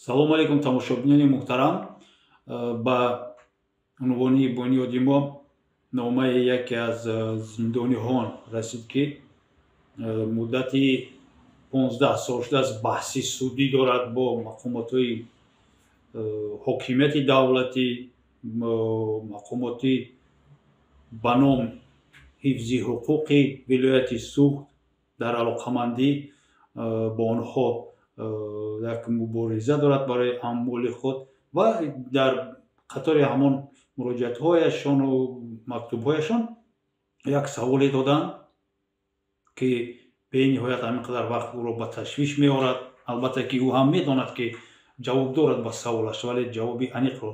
Салому алейкум, тамошобинони муҳтарам. Ба унвони бунёди мо номаи яке аз зиндониҳон расид, ки муддати 15 сол шудааст, баҳси судӣ дорад бо мақомотҳои ҳокимияти давлатӣ, мақомоти ба ном ҳифзи ҳуқуқи вилояти Суғд. Дар алоқамандӣ бо онҳо як мубориза дорад барои амволи худ ва дар қатори ҳамон муроҷиатҳояшону мактубҳояшон як саволе доданд, ки бениҳоят ҳамин қадар вақт ӯро ба ташвиш меорад. Албатта, ки ӯ ҳам медонад, ки ҷавоб дорад ба саволаш, вале ҷавоби аниқро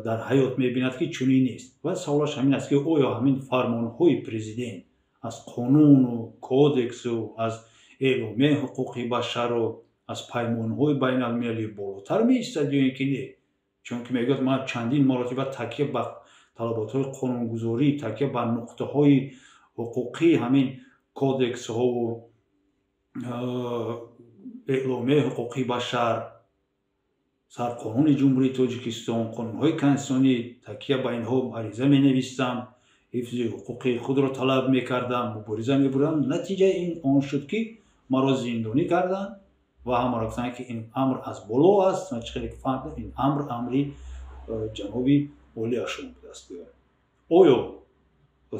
дар ҳаёт мебинад, ки чунин нест. Ва саволаш ҳамин аст, ки оё ҳамин фармонҳои президент аз қонуну кодексу аз Эъломияи ҳуқуқи башару аз паймонҳои байналмилалӣ болотар меистад ё ин ки не? Чунки мегӯяд, ман чандин маротиба такя ба талаботҳои қонунгузорӣ, такя ба нуқтаҳои ҳуқуқии ҳамин кодексҳову Эъломияи ҳуқуқи башар, Сарқонуни Ҷумҳурии Тоҷикистон, қонунҳои конститутсионӣ, такя ба инҳо ариза менавистам, ҳифзи ҳуқуқи худро талаб мекардам, мубориза мебурдам. Натиҷаи ин он шуд, ки маро зиндонӣ карданд ва ҳамаро гуфтанд, ки ин амр аз боло аст. Чӣ хеле ки фаҳмидам, ин амр амри ҷаноби олиашон будааст. Оё,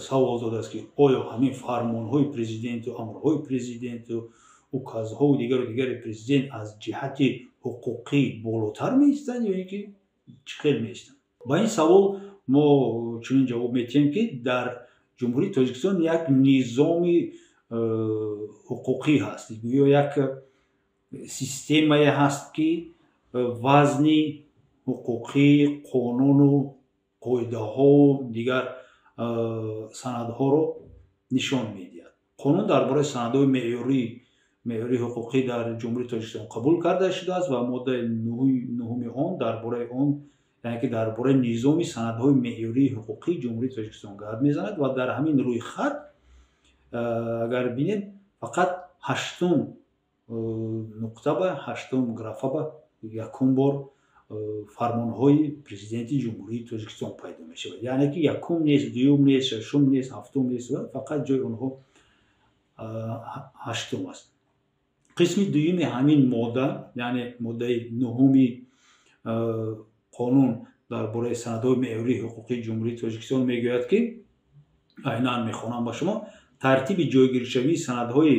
савол додааст, ки оё ҳамин фармонҳои президенту амрҳои президенту указҳову дигару дигари президент аз ҷиҳати ҳуқуқӣ болотар меистанд ё ин ки чӣ хел меистанд? Ба ин савол мо чунин ҷавоб медиҳем, ки дар Ҷумҳурии Тоҷикистон як низоми ҳуқуқӣ ҳаст, гӯё як системае ҳаст, ки вазни ҳуқуқӣ, қонуну қоидаҳову дигар санадҳоро нишон медиҳад. Қонун дар бораи санадҳои меъёрии ҳуқуқӣ дар Ҷумҳурии Тоҷикистон қабул карда шудааст ва моддаи нуҳуми он дар бораи он, яъне ки дар бораи низоми санадҳои меъёрии ҳуқуқии Ҷумҳурии Тоҷикистон гап мезанад. Ва дар ҳамин рӯйхат агар бинем, фақат ҳаштум нуқта ба ҳаштум графа ба якум бор фармонҳои Президенти Ҷумҳурии Тоҷикистон пайдо мешавад. Яъне ки якум нест, дуюм нест, шашум нест, ҳафтум нест, фақат ҷои онҳо ҳаштум аст. Қисми дуюми ҳамин модда, яъне моддаи нуҳуми қонун дар бораи санадҳои меъёрии ҳуқуқии Ҷумҳурии Тоҷикистон мегӯяд, ки айнан мехонам ба шумо: тартиби ҷойгиршавии санадҳои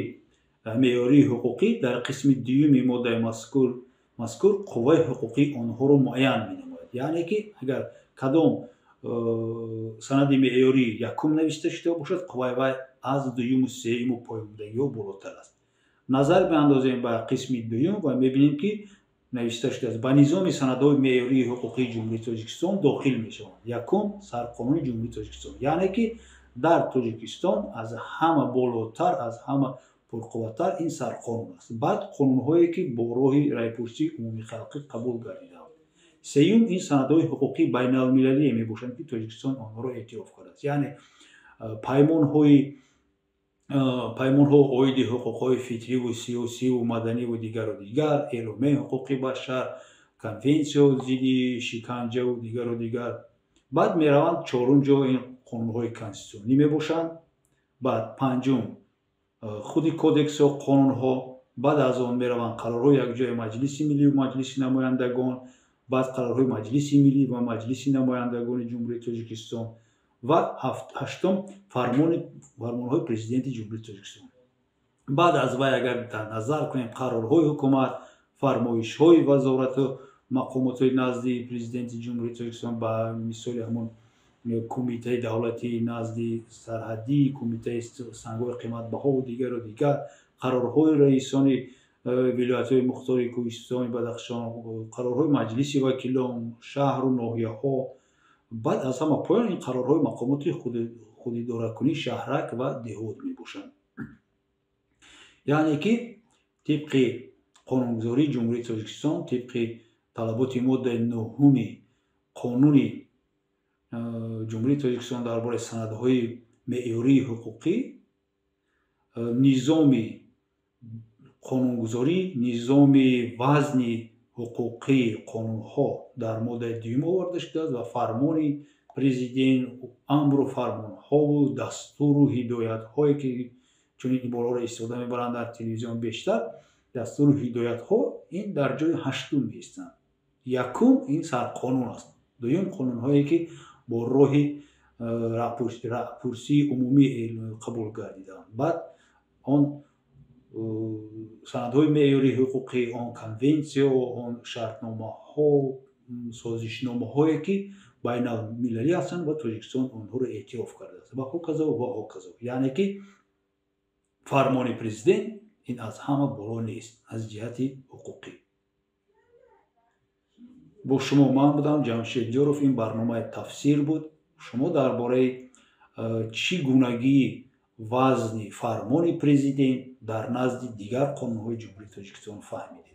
меъёрии ҳуқуқӣ дар қисми дуюми моддаи мазкур қувваи ҳуқуқии онҳоро муайян менамояд. Яъне ки агар кадом санади меъёрӣ якум нависта шуда бошад, қувваи вай аз дуюму сеюму поёнбудагиҳо болотар аст. Назар биандозем ба қисми дуюм ва мебинем, ки нависта шудааст: ба низоми санадҳои меъёрии ҳуқуқии Ҷумҳурии Тоҷикистон дохил мешаванд: якум, Сарқонуни Ҷумҳурии Тоҷикистон. Яъне ки дар Тоҷикистон аз ҳама болотар, аз ҳама пурқувваттар ин сарқонун аст, баъд қонунҳое, ки бо роҳи райпурсии умумихалқӣ қабул гардидаанд. Сеюм, ин санадҳои ҳуқуқии байналмилалие мебошанд, ки Тоҷикистон онҳоро эътироф кардааст, яъне паймонҳо оиди ҳуқуқҳои фитриву сиёсиву маданиву дигару дигар, Эъломияи ҳуқуқи башар, конвенсияо зидди шиканҷаву дигару дигар. Баъд мераванд, чорум ҷо ин қонунҳои конститутсионӣ мебошанд, баъд панҷум худи кодексҳо, қонунҳо, баъд аз он мераванд қарорҳои якҷояи Маҷлиси Миллию Маҷлиси Намояндагон, баъд қарорҳои Маҷлиси Миллӣ ва Маҷлиси Намояндагони Ҷумҳурии Тоҷикистон ва ҳаштум фармонҳои Президенти Ҷумҳурии Тоҷикистон. Баъд аз вай агар дар назар кунем, қарорҳои ҳукумат, фармоишҳои вазорату мақомотҳои назди Президенти Ҷумҳурии Тоҷикистон, ба мисоли ҳамон Кумитаи давлатии назди сарҳадӣ, Кумитаи сангҳои қиматбаҳову дигару дигар, қарорҳои раисони вилоятҳои мухтори Кӯҳистони Бадахшон, қарорҳои Маҷлиси вакилон, шаҳру ноҳияҳо, баъд аз ҳама поён ин қарорҳои мақомоти худидоракунии шаҳрак ва деҳот мебошанд. Яъне ки тибқи қонунгузории Ҷумҳурии Тоҷикистон, тибқи талаботи моддаи нуҳуми қонуни Ҷумҳурии Тоҷикистон дар бораи санадҳои меъёрии ҳуқуқӣ, низоми қонунгузорӣ, низоми вазни Ҳуқуқии қонунҳо дар моддаи дуюм оварда шудааст ва фармони президент, амру фармонҳову дастуру ҳидоятҳое, ки чунин ибораҳоро истифода мебаранд дар телевизион бештар, дастуру ҳидоятҳо, ин дар ҷои ҳаштум меистанд. Якум ин сарқонун аст, дуюм қонунҳое, ки бо роҳи раъпурсии умумӣ қабул гардидаанд, баъд он санадҳои меъёрии ҳуқуқӣ, он конвенсияо, он шартномаҳо, созишномаҳое, ки байналмилалӣ ҳастанд ва Тоҷикистон онҳоро эътироф кардааст, ва ҳоказо ва ҳоказо. Яъне ки фармони президент ин аз ҳама боло нест аз ҷиҳати ҳуқуқӣ. Бо шумо ман будам, Ҷамшед Ҷоров. Ин барномаи «Тафсир» буд. Шумо дар бораи чӣ гунагии вазни фармони президент дар назди дигар қонунҳои Ҷумҳурии Тоҷикистон фаҳмидед.